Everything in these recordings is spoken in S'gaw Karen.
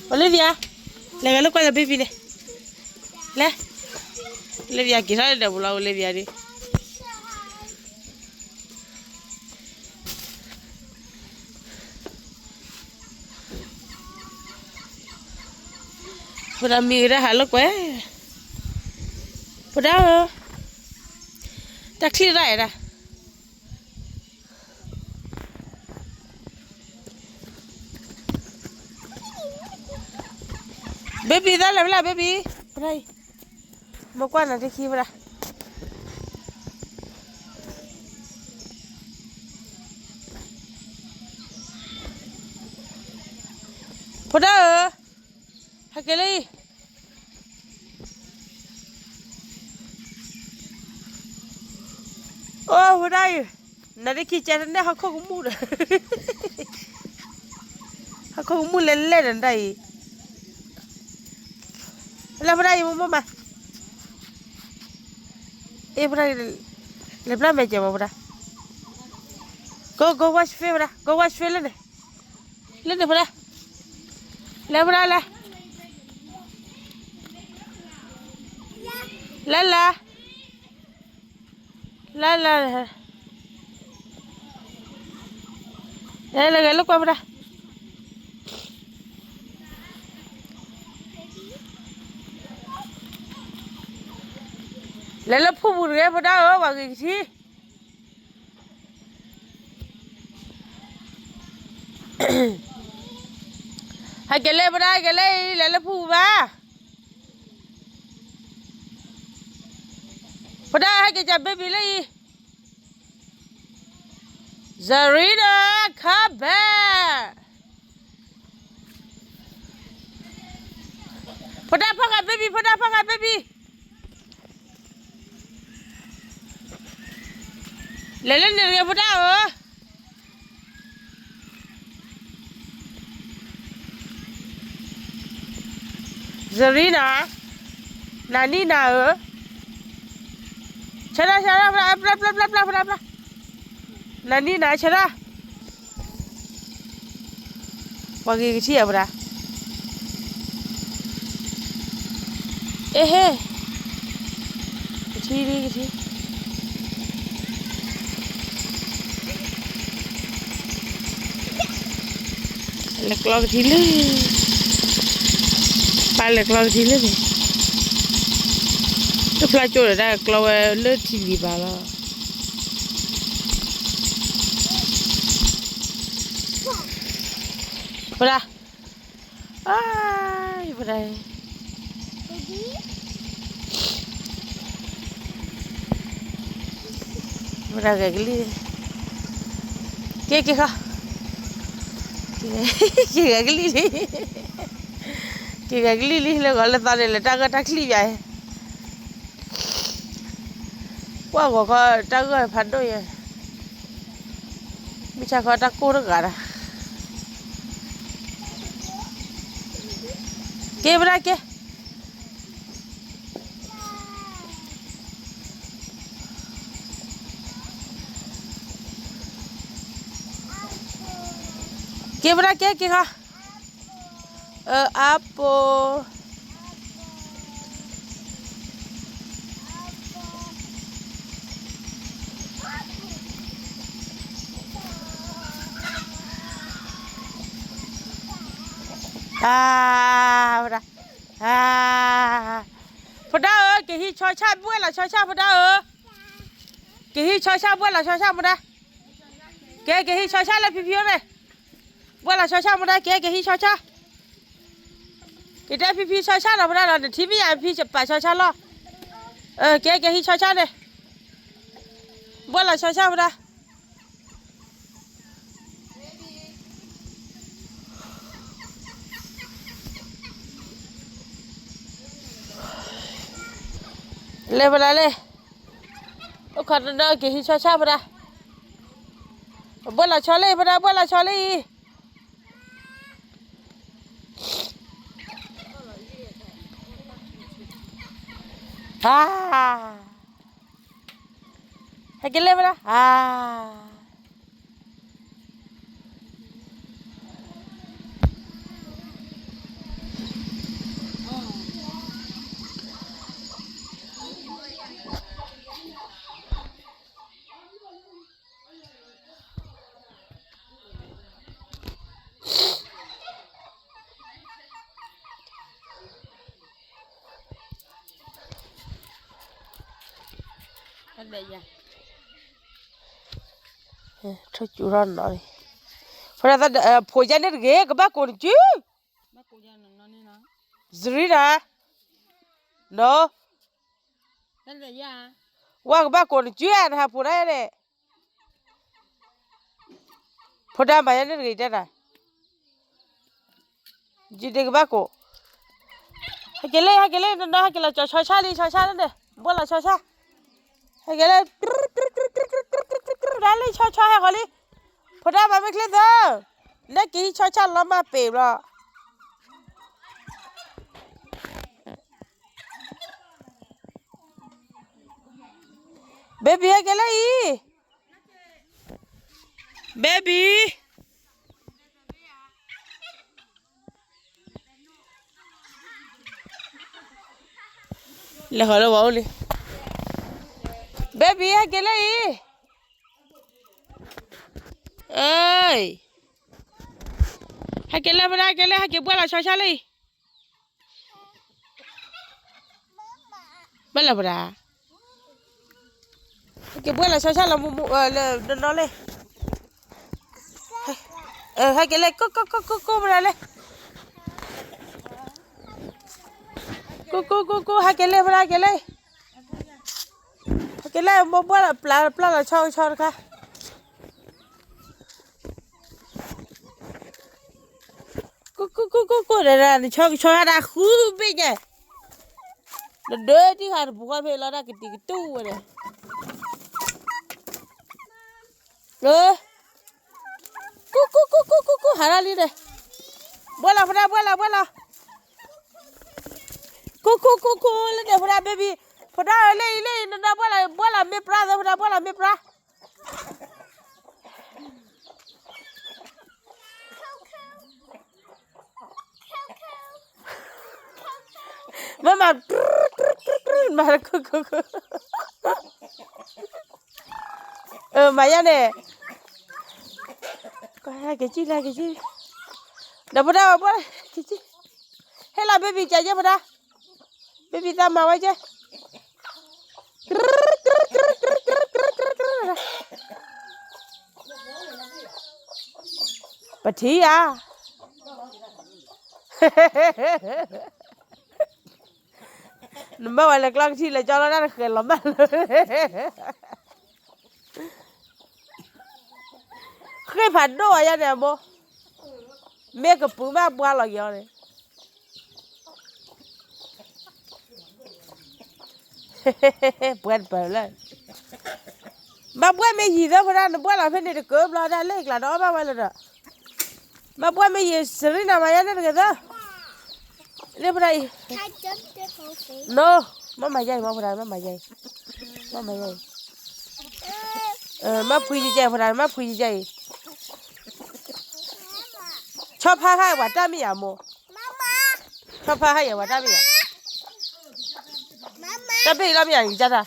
အိၣ်လၢဗယၤ, လဲၤဂဲၤလိာ်ကွဲလၢ baby န့ၣ်, လဲၤ, လၢဗယၤက့ၤထီၣ်လၢဒီးပူၤလီၤ အိၣ်လၢဗယၤဒုး, ဖိဒၣ်မံၤကဒၣ်ဟးလိာ်ကွဲ, ဖိဒၣ်ဧၢ, တၢ်ချံၣ်ရၣ်အဲၣ်ဒၣ် baby သးလဲၤဖဲလဲၣ် baby, ဖဒၣ်အံၤ, မ့ၢ်ကွၢ်နၤတခံဖဒၣ်, ဖိဒၣ်ဧၢ, ဟဲက့ၤလၢအံၤ, အိၣ်ဖဒၣ်အံၤ, နၤတခံကဲတန့ၢ်ဟီၣ်ခိၣ်ကမူၣ်ဒီး ဟီၣ်ခိၣ်ကမူၣ်လဲၤလဲၣ်ဒီးနတၢ်အံၤ, လၢဖဒၣ်အံၤ မိၢ်မိၢ်မး, အ့ၣ်ဖဒၣ်, လဲၤဘျၢမဲာ်ကဲမးဖဒၣ်, က go wash face ဖဒၣ်, go wash face လၢန့ၣ်, လၢန့ၣ်ဖဒၣ်, လဲၤဖဒၣ်လဲၤ, လဲၤလဲၤ လၢလၢ, လဲၤလဲၤဂဲၤလိာ်ကွဲဖဒၣ်, လဲၤလၢဖုၣ်ပူၤတဂ့ၤ ဖဒၣ်ဧၢ ပှၤဂ့ၤကထံ, ဟဲက့ၤလၢဖဒၣ် ဟဲက့ၤလၢအံၤ လဲၤလၢဖုၣ်ပူၤဘၣ်, ဖဒၣ်ဟဲက့ၤက baby လၢအံၤ, Zarina come back, ဖဒၣ်ဖီၣ်ဃာ် baby, ဖဒၣ်ဖီၣ်ဃာ် baby, လဲၤလၢန့ၣ်တဂ့ၤ ဖဒၣ်ဧၢ, Zarina, နၤနံၣ်နၤဧၢ, ဆၢထၢၣ် ဆၢထၢၣ် ဖဒၣ်, ဖဒၣ်, ဖဒၣ်, နၤနံၣ်နၤ ဆၢထၢၣ်, ပှၤဂ့ၤကထံၣ်အီၤဖဒၣ်, အ့ဟ့, ကထံၣ်ဒ်ကထံၣ် လဲၤကျီကထံလၢ, ပၢ်လဲၤကျီကထံလၢန့ၣ်, တဖျါကၠိဒီးတၢ်ကျီဝဲလၢထံလံၤဘၣ်လီၤ, ဖဒၣ်, ဖဒၣ် ဖဒၣ်ဂဲၤကလံၢ်, က့ၤက့ၤဃီ, က့ၤဂဲၤကလံၢ်လံ, က့ၤဂဲၤကလံၢ်လံ လၢဂီၤလၢသီန့ၣ် လဲၤတၢ်ဂၢၢ်တၢ်ချံၣ်ယၤ, ကွၢ်ဂီၤခီတၢ်ဂၢၢ်ဖးဒိၣ်ယဲ, မုၢ်ဆါခီတၢ်ကိၢ်တဂၤဒီး, က့ၤဖဒၣ်က့ၤ က့ၤဖဒၣ်က့ၤက့ၤခီ, အၢ အါပိ ဖဒၣ်, ဖဒၣ်ဧၢ, ကဟံးဆီဆၣ် ဘှဲၣ်လီၤဆီဆၣ် ဖဒၣ်ဧၢ, ကဟံးဆီဆၣ် ဘှဲၣ်လီၤဆီဆၣ် မူဒါ, ကဲ ကဟံးဆီဆၣ်လၢဖံဖံအိၣ်န့ၣ်, ဘှဲၣ်လီၤဆီဆၣ် မူဒါ ကဲ ကဟံးဆီဆၣ်, ကတဲဖံဖံဆီဆၣ်ဒီး ဖဒၣ်ဒီး နထံၣ်မ့ၢ်ယၤ ဖံပာ်ဆီဆၣ်လီၤ, ကဲ ကဟံးဆီဆၣ်န့ၣ်, ဘှဲၣ်လီၤဆီဆၣ် မူဒါ လဲၤဖဒၣ်လဲၣ်, အိၣ်ခိးတနီၤ ကဟံးဆီဆၣ် မူဒါ, ဘှဲၣ်လီၤဆီလၢအံၤ ဖဒၣ် ဘှဲၣ်လီၤဆီလၢအံၤ, ဟါ, ဟဲက့ၤလၢ မူဒါ, ဟါ. ထိၣ်ကၠူထီၣ်နီၤလံ, ဖိဒၣ်သၣ်, ဖိယါန့ၣ်တဂ့ၤ ကဘၣ်ကိးနစု, စရံနၤ, နီၤ, ဝါကဘၣ်ကိးနစုဧါ နဟးဖိဒၣ်န့ၣ်, ဖိဒၣ်မၤယါန့ၣ်တဂ့ၤတဲနၤ ယဒ့ကဘၣ်ကိး, ဟဲက့ၤလၢ ဟဲက့ၤလၢ နီၢ်နီၢ် ဟဲက့ၤလီၤကၠီဆီဆၣ်လံ ဆီဆၣ်လၢန့ၣ် ဘှဲလီၤဆီဆၣ်, ဟဲက့ၤလၢ, ဒၣ်လၢဆီဆီဟဲဃီၤလံ, ဖိဒၣ်မၤမ့ၢ်ချ့သၢ, လၢက့ၤဆီဆၣ်လီၤမၢ်ပ့ၤဘျီ baby ဟဲက့ၤလၢအံၤ, baby လဲၤဃီၤလၢဝဲအိၣ်လံ, baby ဟဲက့ၤလၢအံၤ, အၢ, ဟဲက့ၤလၢဖဒၣ် ဟဲက့ၤလၢ ဟဲက့ၤဘှဲလီၤဆီဆၣ်လၢအံၤ ဘၣ်လၢဖဒၣ်, ဟဲက့ၤဘှဲလီၤဆီဆၣ်လၢမူမူ လၢနီၢ်နီၢ်လၢ, ဟဲက့ၤလၢ ကိၢ်ကိၢ်ကိၢ်ကိၢ်ကိၢ်ဖဒၣ်လၢ, ကိၢ်ကိၢ်ကိၢ်ကိၢ် ဟဲက့ၤလၢဖဒၣ်က့ၤလၢ, ဟဲက့ၤလၢ မိၢ်ဘှဲလီၤပျၢ်ပျၢ်လီၤဆီဆီတခါ ကိၢ်ကိၢ်ကိၢ်ကိၢ်ကိၢ် နဆီဆီဟးဒၣ်ဃုဘ့ၣ်ညါ, နဒၢတံၢ်ဃာ်တပူၤဃီဖဲလီၤဒၣ်ကတံၤကတူၢ်ဝဲန့ၣ်, ကိၢ်ကိၢ်ကိၢ်ကိၢ်ကိၢ်ကိၢ် ဟးဒၣ်လံန့ၣ်, ဘှဲလီၤဖဒၣ် ဘှဲလီၤ ဘှဲလီၤ, ကိၢ်ကိၢ်ကိၢ်ကိၢ်လၢန့ၣ် ဖဒၣ် baby, ဖဒၣ်လၢအံၤလၢအံၤ နနဘှဲလီၤ ဘှဲလီၤမ့ၢ်ပြါသၢ ဖဒၣ် ဘှဲလီၤမ့ၢ်ပြါ မ့ၢ်မၤ မၤ ကိၢ်ကိၢ်ကိၢ်, မၤယါန့ၣ်, ကက့ၤကံၣ်လၢကက့ၤ, ဒီးဖဒၣ်ဝဲဘှဲ ကက့ၤ, ဟဲလီၤ baby ကယဲၢ်ဖဒၣ်, baby သးမၤဝဲကဲ ပထံၣ်ဧါ, နမၢဝဲလၢကျီၢ်ကထံၣ်လၢကၠီလီၤတၢ်တဃဲၤလီၤမၢ်လၢ ဃ့ၢ်ဖးဒိၣ်အယါန့ၣ်အမိၢ်, မ့ၢ်ကပုာ်မ့ၢ်ဘှါလီၤက့ၤအီၤန့ၣ် ပှဲၤတပၢၤလၢ, မၤဘှဲမ့ၢ်ယံၤသၢဖဒၣ် နဘှဲလီၤဖဲန့ၣ်တကၢဘျီဒၣ်လၢကျးဒီးအီၣ်ဘၣ်ဝဲလၢဒီး, မၤဘှဲမ့ၢ်ယံၤ စရံနၤမၤယါန့ၣ်တဂ့ၤသၢ, လၢဖဒၣ်အံၤ, no, မ့ၢ်မၤယါအံၤ မ့ၢ်ဖဒၣ် မ့ၢ်မၤယါအံၤ, မ့ၢ်မၤယါအံၤ, မ့ၢ်ဖှံယကဲဖဒၣ် မ့ၢ်ဖှံယကဲအံၤ, ဆီဖါဟဲဝဲတၢ်မ့ၢ်ယါမိၢ်, ဆီဖါဟဲယဲဝဲတၢ်မ့ၢ်ယါ, တၢ်ဘ့ၣ်အံၤလီၤမ့ၢ်ယါ ယကစၢ်တၢ်,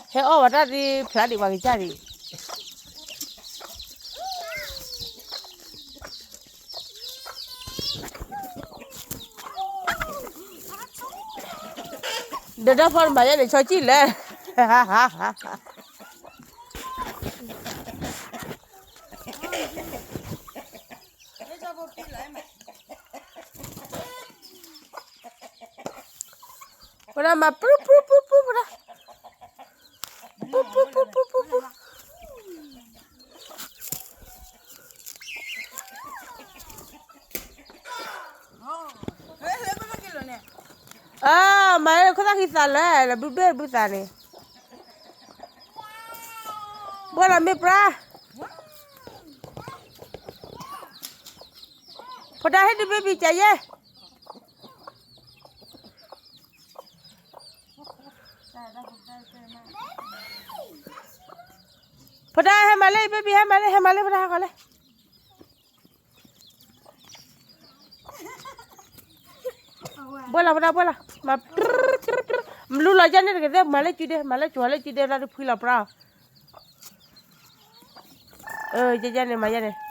ဟဲအီၣ်ဝဲတၢ်ဒ်ဖျါဒံးပှၤကစၢ်ဒံး, ဒီးတၢ်ဖီတမၤယဲန့ၣ် ဆီကံၣ်လဲၣ်, ပဒၣ်မၤပူပူပူပူပဒၣ်, ပူပူပူပူပူပူ အၢ မၤလၢခိၣ်သၣ်ဃံသးလၢ လၢဘုဘ့ၣ်ဘုသးန့ၣ်, ဘှဲလီၤမ့ၢ်ပြါ, ဖိဒါဟ့ၣ်ဒုးဘ့ၣ်ဘံၣ်ကယဲၢ် ဖိဒါဟဲမၤလၢ ဘ့ၣ်ဘံၣ်ဟဲမၤလၢ ဟဲမၤလၢ ဖိဒါဟဲကီးလၢ ဘှဲလီၤ ဖိဒါ ဘှဲလီၤ မၤ မလူလီၤယဲန့ၣ်တကသ့ၣ် မၤလၢစုဒဲ မၤလၢစုလၢစုဒဲလီၤတဖှံလီၤပြၢ်အီၤ, အၢ ယဲယဲန့ၣ် မၤယဲန့ၣ်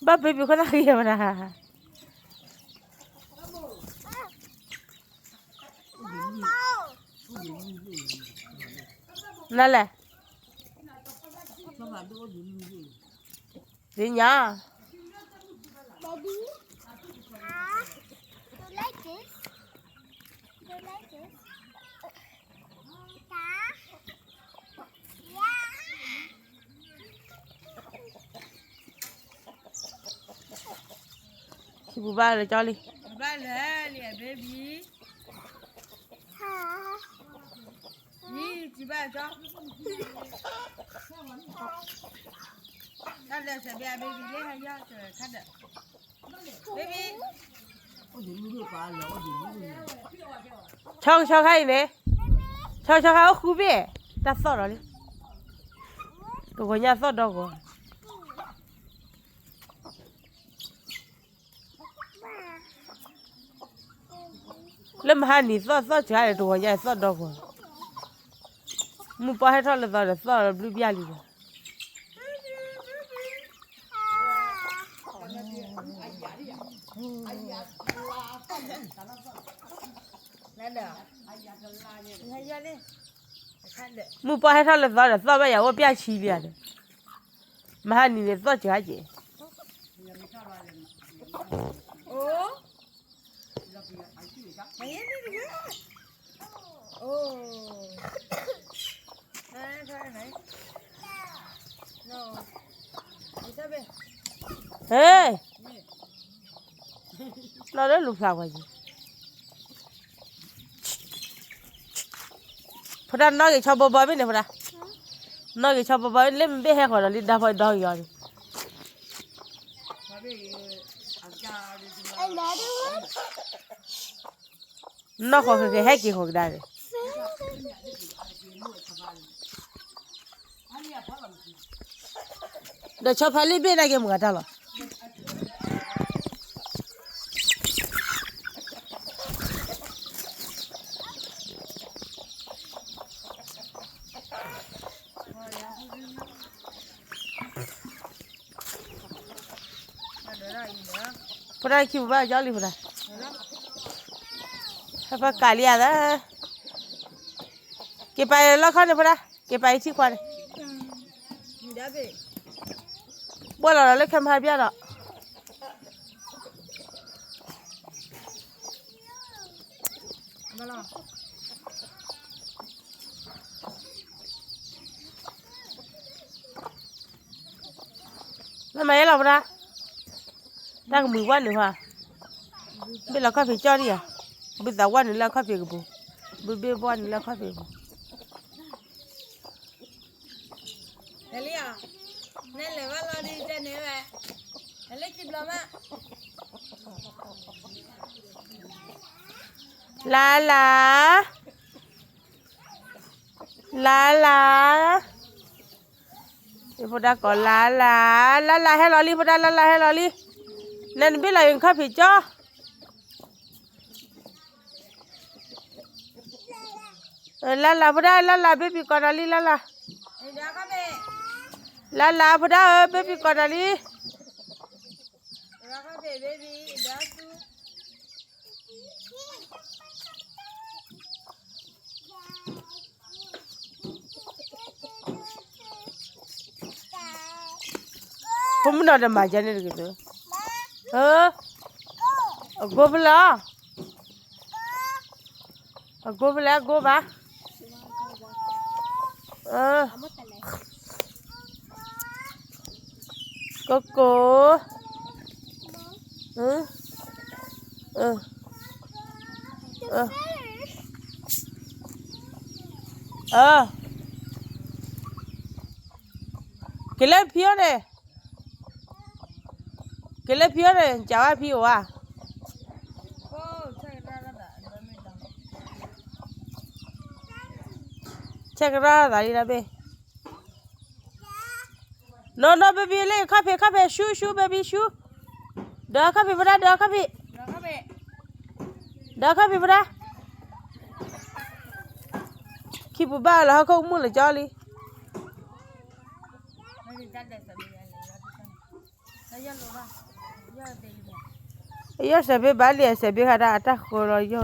ဘၣ် baby ခိၣ်သၣ်ဃံဝဲဒၣ်, နလဲၣ်, သ့ၣ်ညါ ခံပူၤဘၣ်လၢကၠီလံ, ဘၣ်လၢလံ baby, ယံ ကံဘၣ်ကၠီ, တၢ်လၢစဲးဘဲ baby လၢဟဲယီၢ်တခါဒီး baby ဆီဆီခါအံၤန့ၣ်, ဆီဆီခါအိၣ်ဃုဘ့ၣ်, တၢ်သီၣ်ဒီးလံ, တဂီၤညါသီၣ်ဒီဂီၤ, လၢမဟါနံၤသီၣ်သီၣ်စှၤဒီး တဂီၤညါသီၣ်ဒီဂီၤ, မုၢ်ပှၢ်ဟဲထီၣ်လၢသီဒီးသီၣ်ဘျုးဘျၣ်လံဒီး မုၢ်ပှၢ်ဟဲထီၣ်လၢသီဒီးသီၣ်ဘၣ်ယၤအိၣ်ပျၢ်ဆံလံဧါဒီး, မဟါနံၤန့ၣ်သီၣ်စှၤက့ၤ ဟ့ၣ်, လီၤလၢလူၤဖျါဝဲယံၤ, ဖိဒၣ်နီၣ်ဂ့ၤဆီဘီဘီဘ့ၣ်န့ၣ်ဖိဒၣ်, နီၣ်ဂ့ၤဆီဘီဘီလၢမ့ၢ်ဘ့ၣ်ဟဲဃီၤဒီးလံဒါဖီဒီဂ့ၤအီၤန့ၣ် နီၢ်ဃီၤဃဲၤဃဲၤဟဲက့ၤဃီၤကဒါန့ၣ်, ဒီးဆီဖါလံဘ့ၣ်နာ်က့ၤမုၢ်ဂၤတၢ်လီၤ. ဖိဒၣ်ခံ ပဘၣ်ယီလံဖိဒၣ်, ဟဲဖဲကးလံဧါသၢ, က့ၤပာ်လီၢ်ခီန့ၣ်ဖိဒၣ်, က့ၤပာ်အံၤထံခွါန့ၣ်, ဘှၢ်လီၤလီၤလၢခဲမဟါတပျၢ်ဒီး လၢမၤယဲလီၤပဒၣ်, တၢ်ကမုာ်ဝဲနုာ်ဟါ, ဘ့ၣ်လီၤခီၣ်ဖံးကၠီဒံဧါ, ဘုသးဝဲနုာ်လၢခီၣ်ဖံးကပူၤ, ဘုဘ့ၣ်ဘီနုာ်လၢခီၣ်ဖံးကပူၤ လံဧါ, နဲလဲၤဘၣ်လီၤဒ်တဲန့ၣ်ဝဲ, လၢခံဘျီမး, လါလါ, လါလါ, ဖိဒၣ်ကိးလါလါ, လါလါဟဲလီၤလံ ဖိဒၣ်လါလါဟဲလီၤလံ, နနဘ့ၣ်လီၤအံၤခီၣ်ဖံးကၠီ လါလါ ဖိဒၣ် လါလါ ဘ့ၣ်ဘံၣ်ကိးနၤလံ လါလါ, လါလါ ဖိဒၣ်ဧၢ ဘ့ၣ်ဘံၣ်ကိးနၤလံ. ဖိမုၣ်နီၤတမၤယဲန့ၣ်တဂ့ၤ, အဂိၢ်ဖဲလဲၣ်, အဂိၢ်ဖဲလဲၣ် အဂိၢ်ဘၣ်, ကိကိ, က့ၤလၢဖံအိၣ်န့ၣ်, က့ၤလၢဖံအိၣ်န့ၣ် ကၢ်ဝဲဖံအိၣ်ဧါ, ဆဲးကရၢသးလံတၢ်ဘ့ၣ်, နီၢ်နီၢ် baby လၢခီၣ်ဖံး ခီၣ်ဖံး ရှူရှူ baby ရှူ, ဒီးခီၣ်ဖံးဖိဒါ ဒီးခီၣ်ဖံး, ဒီးခီၣ်ဖံးဖိဒါ, ခံပူၤဘၣ်လီၤ ဟီၣ်ခိၣ်မုၢ်လီၤကၠီလံ. ယီၢ်စဲးဘ့ဘၣ်လံ အစဲးဘ့ဃးဒၣ်အတၢ်ဃိလီၤယီၢ်